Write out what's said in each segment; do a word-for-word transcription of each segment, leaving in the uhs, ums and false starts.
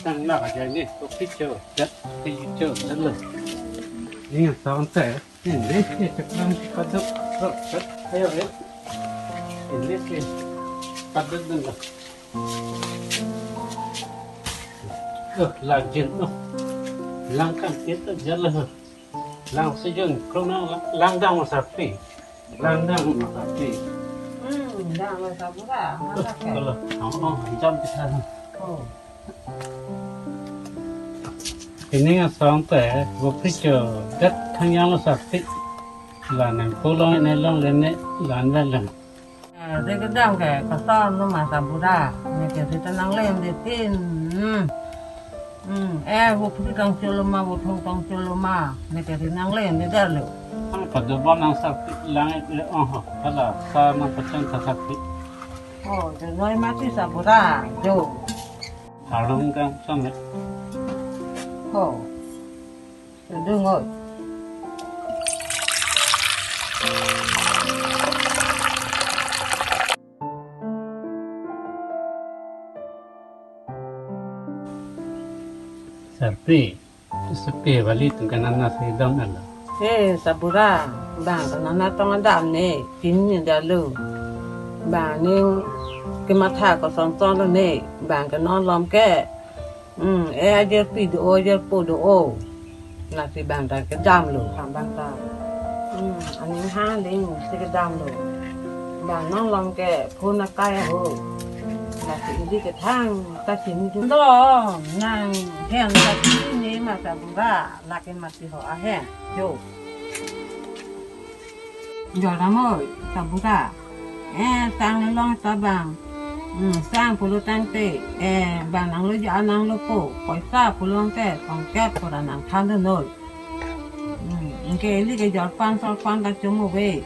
Nang nak aja ni, kopi cho, dat, kopi cho, dat lo. Ini yang sound teh, ini, ini cekram si paduk, ro, dat, ayo, eh. Ini si paduk dun lo. Oh, lajin, oh. Langkam kita jalan. Lang sejun, krona langdang masakti. Langdang masakti. Hmm, dang masakura, masak ya? Kalau, oh, oh, jam kita. Oh. Ini ngasong teh, kopi cho, dat thangyang masakti. Lan nang pulang ini long lene, lan lan lang. Eh, de kedam ke, koson lo ma sabura. Ne ke rita nang lem de tin. Hmm. Hmm, eh, vo phri tang cholo ma, vo thong tang cholo ma. Ne ke rita nang lem de dar lo. Ang pada bon nang sakti lang eh, oh, hala, sa nang pachan ta sakti. Oh, de noi mati sabura, jo. Arung kang samet. Oh. Sedung oi. Sarpi, sepi bali tungkanan nasi dong ala. Eh, sabura, bang kanana tong adam ne, tin ni dalu. Bang ning kematha koson ton ne, bang ke non lom ke. Hmm, eh, ajar pi do o, ajar po do o. Lasi bang ta kedam lo, kam bang ta. Hmm, aning ha ling si kedam lo. Bang nong long ke phone akai ho. Lasi ili kethang ta sini dun. Do, nang hen ta sini ma sabura, lake mati ho ahen. Jo. Jordam oi, sabura. Eh, sang long ta bang. Hmm, sang pulo tangte. Eh, bang nang lo ja nang lo po. Poisa pulo tangte, kongkep pura nang than dun noi. Hmm, anke ili ke jorpan sorpan ta chomo ve.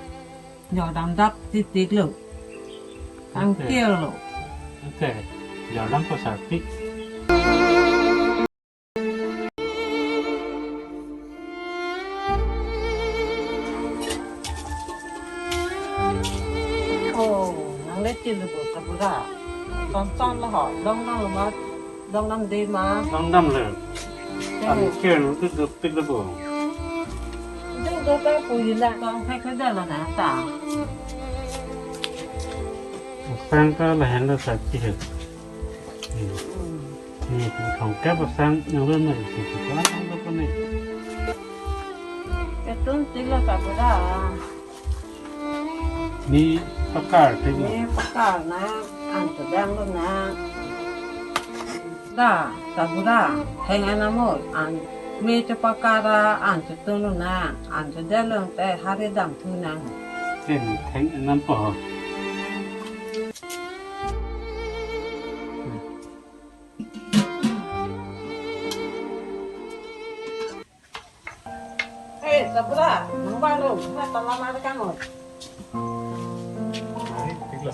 Jordam dap titik lo. Tangkir lo. Ante, jordam ko sarpi. Oh, nang le chil lo sabura. Ton ton lo ho, long nang lo ma, long nang de ma. Long dam le. Eh. Ang kir lo tu duk pik lo bo. Duk duk ka pu ila kong khai khai da lo na ta. Sang ka lahen lo sa chi he. Hmm. Ni thong kep sang nang lo na isi si ko nang lo ko ni. Ketun tik lo sabura. Ni pakar tik lo. Ni pakar na, an sedang lo na. Da, sabura, theng anam oi, an me chepakar an chetun lo na, an chedel lo te hari dam thu nang. Theng, theng anam po. Eh, sabura, nang bang lo, na tala mari kang oi. Mari, tik lo.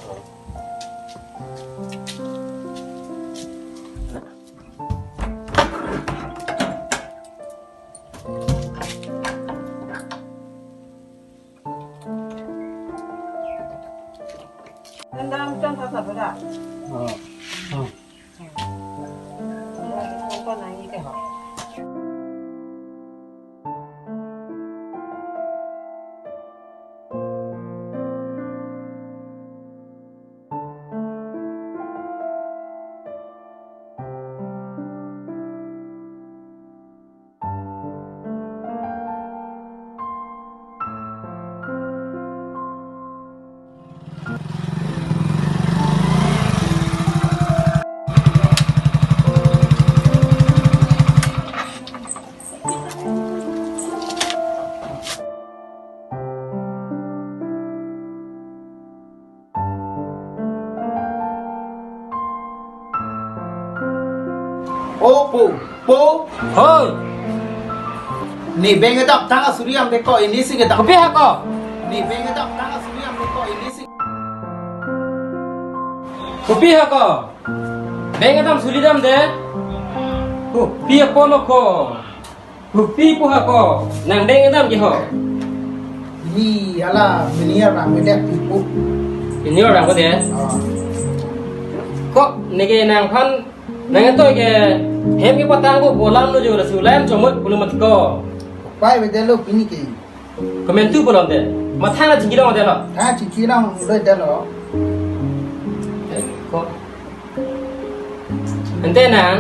Nang dam chon tha sabura. Oh. Oh. O po, po. Hoi. Ne beng kedam tang asuri am deko ini si kedam. Kopi hako? Ne beng kedam tang asuri am deko ini si. Kopi hako? Beng kedam suri dam de. Kopi apolo ko. Kopi pu hako? Nang beng kedam ke ho. Ini ala meniar nang medak pipu. Ini orang ko de. Ah. Ko neke nangphan Nangtum ke hem kepatang pu pu alam lo jo, lasi ulam chomot pulo mati ko. Pai bede lo pini ke. Komentu pulo de. Matha na chingki long de lo. Tha chingki long lo de lo. Eh, ko. Ante nang,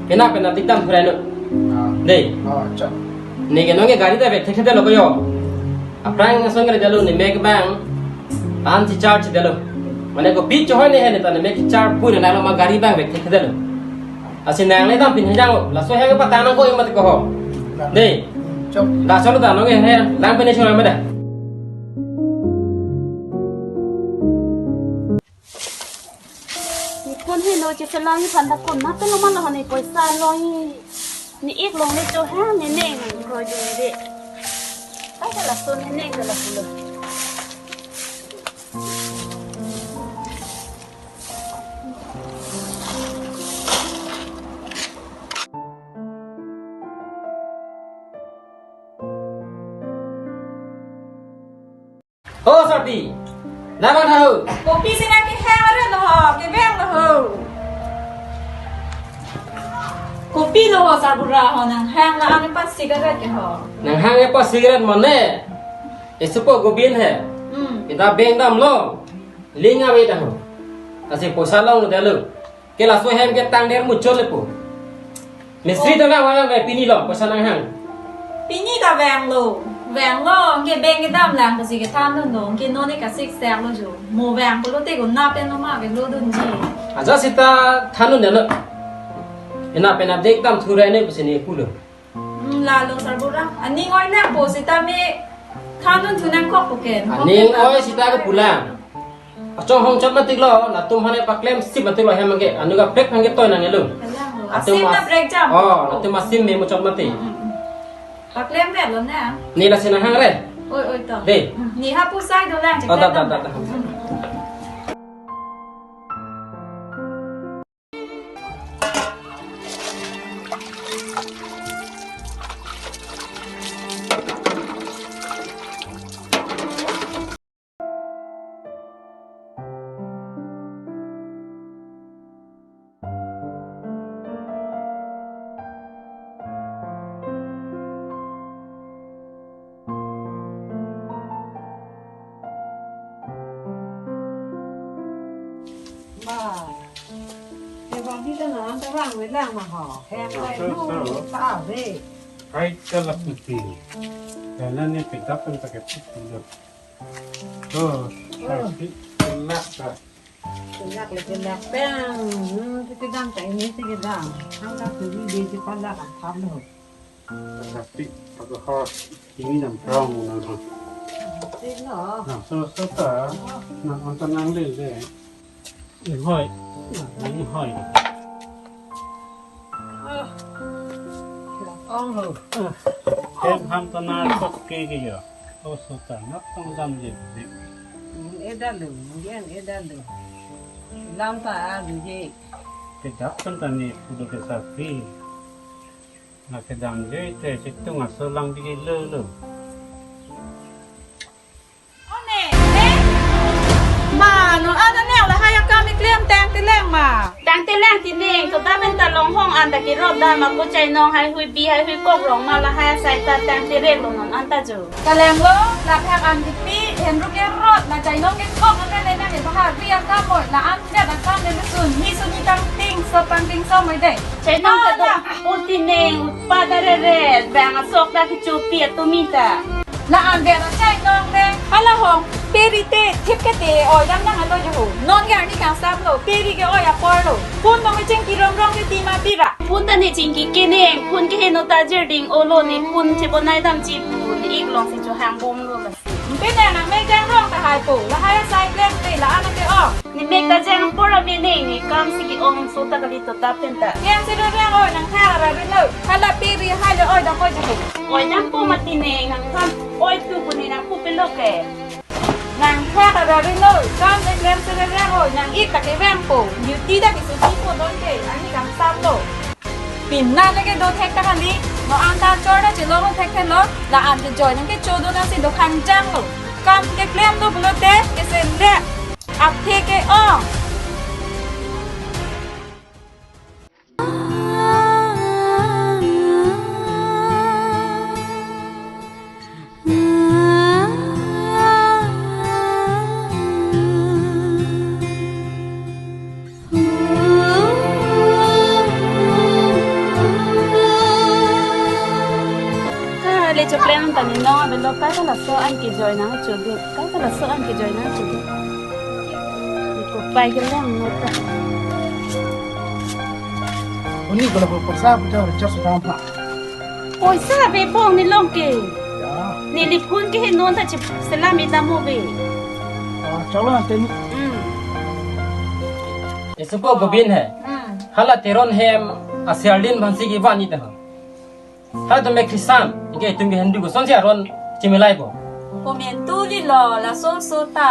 kena pena dikdam thurai lo. Ah. Dei. Oh, chok. Neke nonke gari ta vek thekthedetlo ko jo. Aphrang ason gari detlo, ne mek abang an si charge detlo. Mane kopi chohoi ne he ne ta ne mek charge pu ne nanglo ma gari abang vek thekthedetlo. Lasi nang le dam pin hejang lo. Laso he patang nang ko imat ko ho. Dei. Chok. Laso lo ta nonke he lang pene chora ma da. Ne phone helo, chechelang aphan ta konat lo ma lo, ne poisa lo hi. Ne ik longle cho ha, ne neng kroi dun de. Ai ka laso ne neng ka laso lo. O sarpi, nang bang tha ho. Kopi si nang kehang are lo ho, kevang lo ho. Kopi lo ho sarbura ho, nang hang la-an pa cigarette ke ho. Nang hang pa cigarette mane. Esupo gobin he. Hmm. Kita beng damlo. Ling ave ta ho. Lasi poisa longlo detlo. Ke laso hem ke tangder muchot le po. Mistri ta vang vang vang pini lo, poisa nang hang. Pini ta vanglo. Vanglo, ke beng kedam lang pusi kethan dun dong, ke non ne kasik sek lo jo. Mo vang pulote konat pen lo ma ke lo dunji. Aja sita than dun detlo. Ena pena dikdam thurai ne pusi ne pulo. Hmm, lalo sarbura. Aning oi nangpo sitame than dun thu nangkok pu ke. Aning oi sita ke pulang. Achong hong chot matik lo, latum aphan paklem sip matik lo hem ke. Anu ka pek aphan ke toi nang elo. Kalang lo. Latum asim na as-, break jam. Oh, latum asim me muchot matik. Hmm, hmm, hmm. Paklem re lo na. Ne lasi nang hang re. Oi, oi to. Dei. Hmm, ne ha pusai do lang. Oh, da, da, da, da. Hmm. Ba. Ke ba di ta na ta rang ve lang ma ho. He, ah, kai so, nu so. Ta ve. Kai ka la puti. Kana ne pe dap pen ta ke puti lo. Oh, oh. Pasti kelak ta. Kelak le kelak bang. Hmm, kita dam ta ini si kita. Hang ka tu di di si pala ka tham lo. Tapi aku ho ini jam rong nang ha. Sik lo. Nah, so so ta. Nang antan nang le le. Ing hoi. Ing hoi. Ah. Ong ho. Ah. Hem ham ta na kok ke ke jo. O so ta nak tong dam je je. Eda lo, yen eda lo. Lam ta a lo je. Kedap kan ta ne pudo ke sapi. Na kedam je te chitung aso lang di lo lo. One, ne? Ma, non an nang lahai akam keklem tangte lang ma. Tangte lang ti ning, to ta pen ta long hong an ta kirot dam ma ko chainong haihui bi haihui kok rong ma lahai asai ta tangte rek lo non an ta jo. Kalang lo, laphak an kipi, henru kerot, la chainong kekok an le nang bahar ri akam moi, la an vet akam le sun, ni sun ni tang ting, so pang ting so moi dei. Chainong ta do, o ti ning, pa ta re re, bang asok ta kichopi atum ta. La an vet a chainong le. Hala hong, peri te, thip ke te, oi dam nang alo jo ho. Non ke arni kangsam lo, peri ke oi apor lo. Phone bang chingki rong rong ke ti ma pira. Phone ta ne chingki ke ning, phone ke heno ta jerding olo ne phone chebonai dam chi pu, ne ik long si cho hang bom lo la. Pe ne nang me jang rong ta hai po, lahai asai klem te la an ke ong. Ne mek ta jang por a me ning, ne kam si ke-ong so ta kali to ta pen ta. Yang si do yang oi nang thak ra ri lo. Hala peri hai le oi dam oi jo ho. Oi dam po mati ning, nang kam oi tu pu ne nang pu pe lo ke. Nang thak ra ri lo, kam ne klem si re rang oi, nang ik ta kevang po, duty ta kesuti po non ke, ani kangsam lo. Pin na le kedo thek ta kali, non an ta chor ta chelong thekthelo, la an kejoi nang kecho do nang si dokhan jang lo. Kam keklem do pulote, kesen le, aphe ke-ong. Tani no abelo kai ta laso an kejoi nang chodu. Kai ta laso an kejoi nang chodu. Kopai kelang no ta. Uni ko la ko porsa puja recharge dam pa. Poisa ave pong ni long ke. Ya. Neli phone ke he non ta chip selam ita mo ve. Ah, chalo ante ni. Hmm. Esopo Gobin he. Hmm. Hala Teron hem a Sialin bhansi kevan ni ta ho. Hala tame Christian, ike itum ke Hindu kosonsi aron chimilai po. Komantu lilo, laso so ta.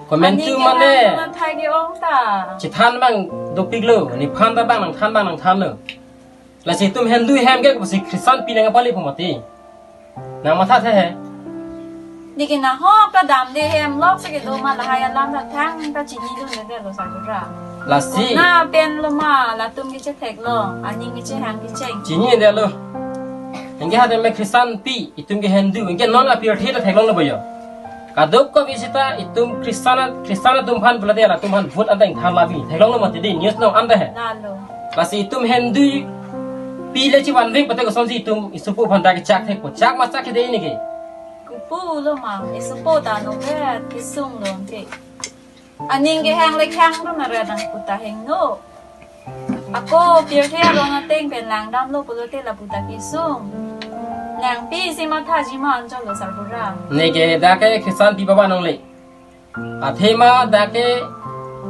Komantu mane. Aning ke nang thai ke-ong ta. Chithan abang dopiklo, nephan ta abang nangthan abang nangthanlo. Lasi itum Hindu hem ke kosi Christian pi nangpali po mati. Nang matha the he. Neke nahok ta damde hem lok si kedo ma lahai alam ta thang ta chinidun le detlo sarbura. Lasi. Konat pen lo ma latum kechetheklong, aning kechehang kecheng. Chinidetlo. Anke ha tame Christian pi, itum ke Hindu, anke non apirthe ta theklonglo bo yo. Kadokave seta itum Christian, Christian atum aphan pulote latum aphan vote anta ingthan labi. Theklonglo mati dei, news along anta he. Lalo. Lasi itum Hindu pi le chivanvek pute kosonsi itum esopo aphan ta kechak thekpo. Chak ma chak ke dei neke. Kopulo ma, esopo ta nonke kesung longke. Aning kehang le khang ro na ra nang puta hengno. Ako pirthe aron ateng pen langdamlo pulote lapu ta kesung. Nang pisi mathaji ma anchotlo sarbura. Neke dak ke Christian pi baba nongle. Athema dak ke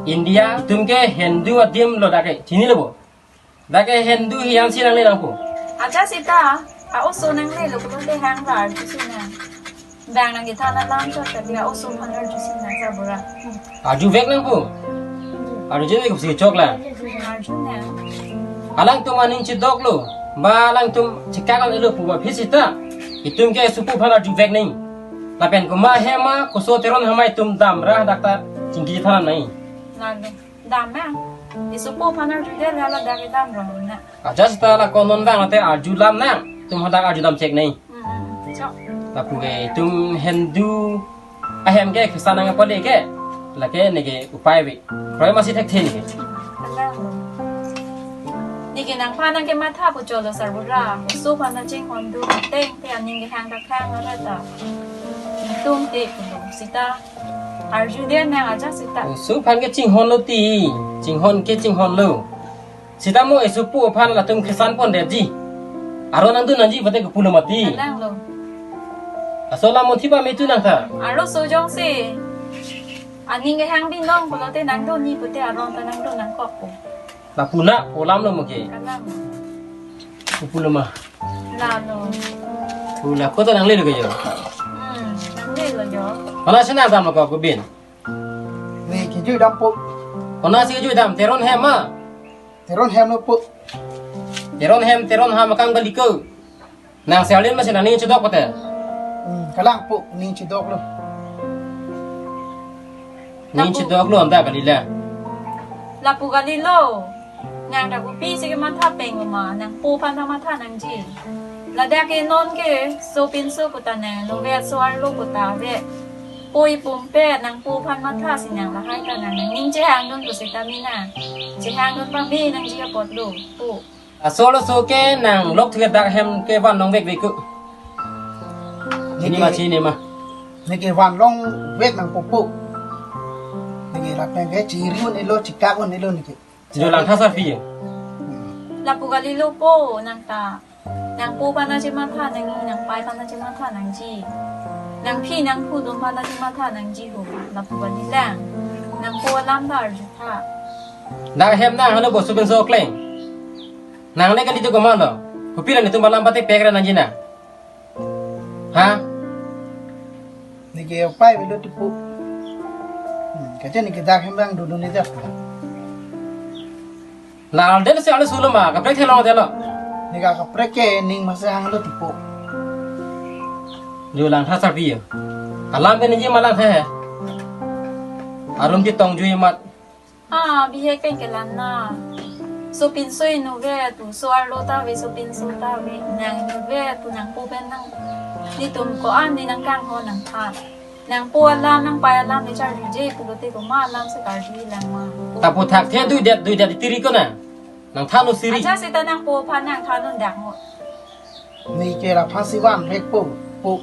India, itum ke Hindu adim lo dak ke. Chinilo bo. Dak ke Hindu hiyan si nangle nangpo. Acha seta, a-oso nanglelo pulote hang ra arjusi nang. Bang nang kethan alam chot ta dia oso aphan arjusi nang sarbura. Arjuvek nangpo. Arjuvek si choklo. Arju nang. Alangtum aning chidoklo. Ba alangtum chikak an elo pu ba phi seta. Itum ke esopo aphan arjuvek nang. Lapen komat hem ma koso Teron hem ma itum damra dak ta chingki than nang. Lalo. Dam ya. Esopo aphan arjudet hala dak kedam rong na. Aja seta la konon dang ate arju lam nang. Itum hadak arju dam chek nang. Hmm, chok. Lapu ke itum Hindu ahem ke Christian nangpali ke. Lake neke upai ave. Kroima si thekthe neke. Alang. Neke nangphan nang kematha pu cholo sarbura. Oso aphan ta chinghon dun teng te aning kehang ta khang ara ta. Itum te pulo seta. Arjudet nang aja seta. Oso aphan ke chinghonlo ti, chinghon ke chinghonlo. Seta mo esopo aphan latum Christian pondetji. Aron nangdun nangji pute kopulo mati. Alanglo. Aso alam monthi ba metu nangtha. Aro so jongsi. Aning kehang binong pulote nangdunji pute aron ta nangdun nangkokpo. Lapu na, po alamlo mo ke. Kalang. Kopulo ma. Lalo. Pula ko ta nanglelo ke yo. Hmm, nanglelo yo. Konat si nangdamlo ko Gobin. Neke jui dampo. Konat si jui dam, Teron hem ma. Teron hem lo po. Teron hem, Teron ha makang bali ko. Nang Sialin ma si nang ning chidok pute. Hmm, kalang po, ning chidoklo. Ning chidoklo anta kalila. Lapu kalilo. Nang ta kopi si kematha peng ma, nangpo aphan ta matha nangji. Ladak ke non ke, sopinso puta nang, novet so-arlo puta ave. Poi pumpet, nangpo aphan matha si nang lahai ta nang, ning chehangdun pusita mina. Chehangdun pame nangji apotlo, po. Asolo so ke nang lok thek dak hem ke van longvekvek ko. Chini ma, chini ma. Neke van longvek nangpo po. Neke lapen ke chiri un-elo, chikak un-elo neke. Jo langtha sarpi. Lapu kalilo po nang ta. Nangpo aphan ta chematha nangji, nangpai aphan ta chematha nangji. Nangphi nangphu atum aphan ta chematha nangji ho. Lapu kalilang. Nangpo alam ta arjutha. Dak hem nang halo bo sopinso kleng. Nangle kali tu komatlo. Kopi la netum alam pate pekre nangji na. Ha? Neke upai avelo ti po. Hmm, kache neke dak hem nang dulu ni dak. La alden si alu sulo ma, kaprek thelong detlo. Neke kaprek ke ning masi hanglo ti po. Jo langtha sarpi yo. Alam ke ningje ma langtha he. Arum ti tong jui mat. Ah, bihek pen kelang na. Sopinso inutvet pu, so-arlo ta ave, sopinso ta ave, nang inutvet pu nangpo pen nang. Netum ko-an ne nangkanghon nangthan. Nangpo alam, nangpai alam ne charjuje pulote komat alam si karjulang ma. Ta pu thak the duidet, duidet tiri ko na. Nangthanlo siri. Acha seta nangpo aphan nangthan un dak mo. Neke la aphan si vanvek po. Po.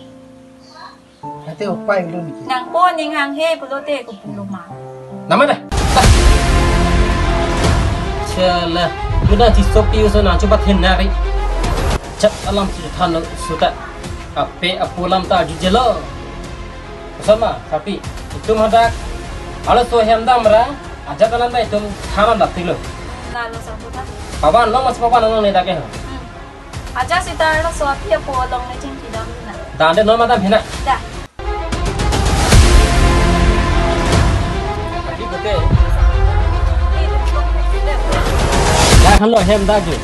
Ate opai lo niki. Nangpo ning hanghe pulote kopulo ma. Nama dah. Dah. Chala. Kuda si sopi uso nangchobat hen nari. Chat alam si than lo suta. Ape apo alam ta arjujelo. Sama, tapi itum hadak. Halaso hem damra, ajat alam ta itum than lo dapti lo. Lalo sabuta. Pavan lo mas pavan lo ne dak ke. Hmm. Aja sita lo so api apo along ne chingki dam na. Dan de no madam hena. Da. Api bete. Dah halo hem da ju.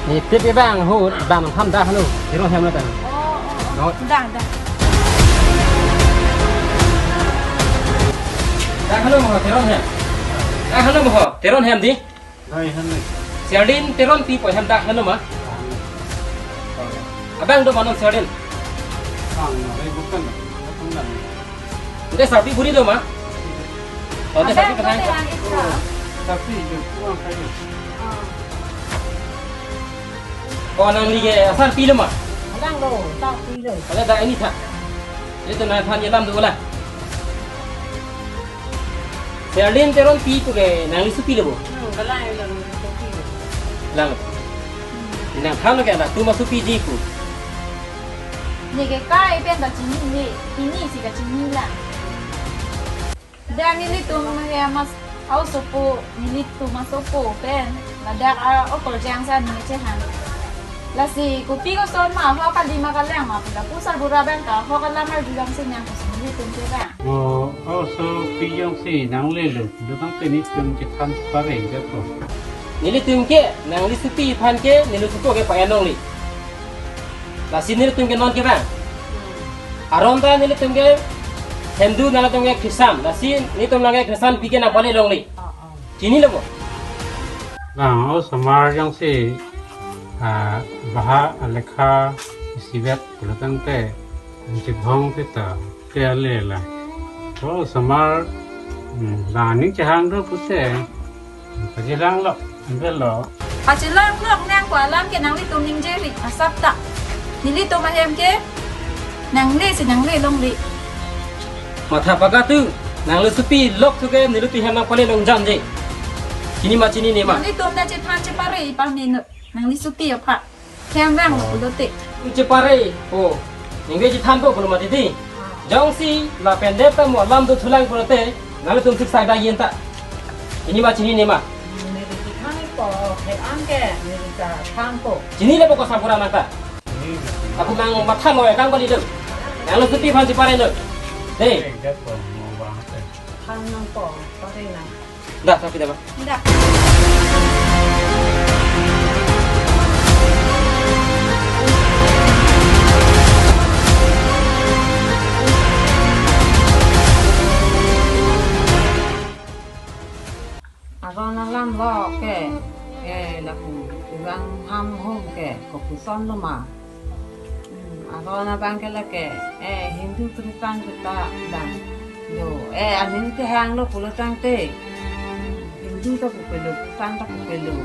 Ni tip e bang hu dan ham da halo. Tiro hem na da. Oh, oh, oh. No. Da, da. Da halo mo Teron hem. Da halo mo Teron hem di. Hai, hanle. Sardin Teronpi pu hem dak heno ma? Abang do ma non sardin? Bang, hai bukan. Bukan. Ante sarpi buri do ma? Oh, ante sarpi abang kathai do ka? Sarpi itu, uang kayu. Oh, nangli ke asarpi lo ma? Abang lo, sarpi lo. Ada dak ini tha. Itu na than yelam do la. Sardin Teronpi pu ke nangli sopi lo bo? Hmm, kalang lo, nangli sopi lo. Lang. Hmm. Nangthan lo ke anak tu ma sopi di pu. Neke kai pen ta chini ne, pini si kachini lang. Dak nelitum he mas hausopo, nelitum asopo pen. Ladak a okorjang sa ne chehang. Lasi kopi koson ma, ho kali ma kalang ma, pula pusar bura bang ta, ho kalang arjulong si nang koson nelitum ke bang. Oh, oh, so piyong si nanglelo, lo tangte nelitum ke than pare ke po. Nelitum ke, nangli sopi aphan ke, neli sopo ke pa-en longli. Lasi nelitum ke non ke bang. Aron ta nelitum ke Hindu, nangtum ke Christian. Lasi nelitum nang ke Christian pi ke nangpale longli. Oh, oh. Chinilo bo? Bang, oh, osomar jongsi, ah, baha alekha isivet pulo tangte, anchibhong sita. Kaya lela. Oh, osomar, hmm, bang ning chehang do pute. Pachelang lo, ambil lo. Pachelang lo, nang ko alam ke nanglitum ningje ri, asap ta. Nelitum ahem ke, nangle si nangle longri. Matha paga tu, nangli sopi lok tu ke, nelitum hem nangpale longjan je. Chini ma chinine ma. Nelitum na chethan chepare, ipang ni no, nangli sopi apha. Hem vang lo pulote. Chepare po. Ningve chethan po pulo mati di. Jongsi lapen det ta mo alam dothulang pulote, nanglitum siksa da yin ta. Chini ma chinine ma. Neli chethan po, he an ke, neli ta than po. Chinine po ko sampura nang ta. Aku nang matha mo ya kang bali lo. Nangli sopi aphan chepare lo. Dei. Than nang po, pare nang. Dah, tapi dah, Bang. Dah. Aron alam lo ke, eh, lapu, iwang ham hom ke, kopuson lo ma. Hmm, aron abang ke lake, eh, Hindu Christian kita bang. Yo, eh, aning kehang lo pulo tangte. Hindu ta pupelo, Christian ta pupelo.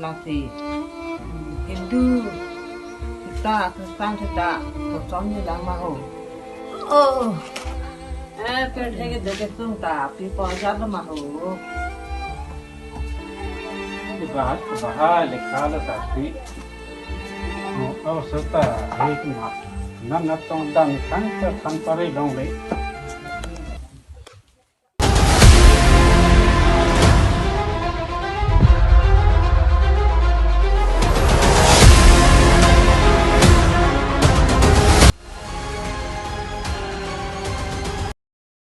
Lasi, hmm, Hindu kita, Christian kita, kosong ni lang ma ho. Oh, eh, perdhe ke doke sung ta, pi po ajar lo ma ho. Bahar, bahar lekha lo tapi. Oh, oh, serta, eh, kena. Nan natong dan kan, kan pare dong le.